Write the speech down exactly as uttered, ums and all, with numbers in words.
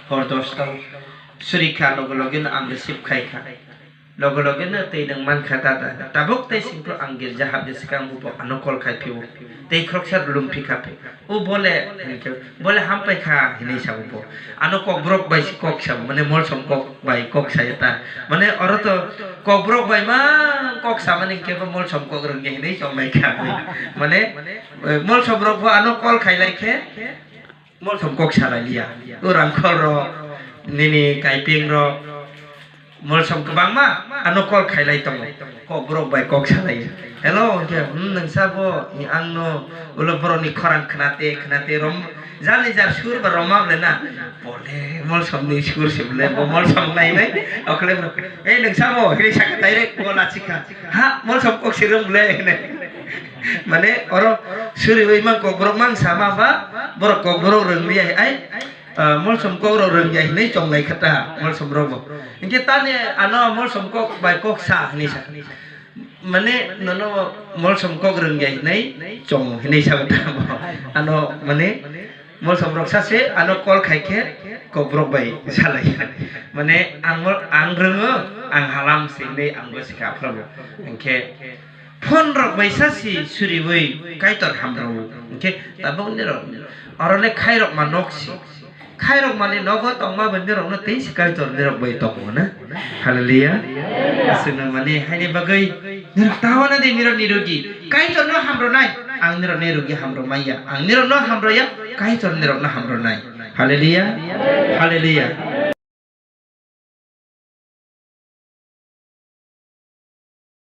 Hor dosta o. Suri kha, loge loge no ang receive khai kha. Loge loge no tei nwng man kha, "Dada, tabuk tei singpro ang girja hapya swkang bo ano call khai phio." Tei khoroksa lum phi kha phi. "O bole," hinkhe, "bole hampai kha," hinwi sa bo. Ano kokborok bai se kok sa bo, mane molsom kok bai kok sa ya ta. Mane oro to kokborok bai ma kok sa mani hinkhe bo molsom kok rwngya hinwi chongnai kha. Mane, eh, molsom rok bo ano call khai lai khe, molsom kok salai liya. O rangkhol rok, nini kaipeng rok, molsom kwbangma ano call khailai tongo. Kokborok bai kok salai. "Hello," hinkhe, "Hmm, nwngsa bo, ang no ulo borok ni khorang khna te, khna te rom, jani jar sur ba roma ble na." Bole, molsom ni sur se ble, bo molsom nai nai. Okhle bro, "Eh, nwngsa bo," hinwi sakha direct, bo lachikha. "Ha, molsom kok se rwng ble," hinwi. Mane oro suriwi mang kokborok mang sama ba, borok kokborok rwngya ai, ah, molsom kok rok rwngya hinwi chongnai kha ta molsom rok bo. Hinkhe tani ano molsom kok bai kok sa hinwi sa. Mane nono molsom kok rwngya hinwi chong hinwi sa ta bo. Ano mane molsom rok sa se ano call khai khe kokborok bai salai. Mane ang mol-, ang rwngo, ang halam se hinwi ang bo sikha phano. Hinkhe phone rok bai sa si suriwi Kaitor hamrao. Hinkhe tabuk nirok oro le khairok ma nok si. Khairok mani nogo tongma bai nirok no tei si Kaitor nirok bai tongo na. Hallelujah. Aswkno mani haini bagwi nirok tawana de nirok nirogi. Kaitor no hamro nai. Ang nirok nirogi hamro maya. Ang nirok no hamro ya. Kaitor nirok no hamro nai. Hallelujah. Hallelujah.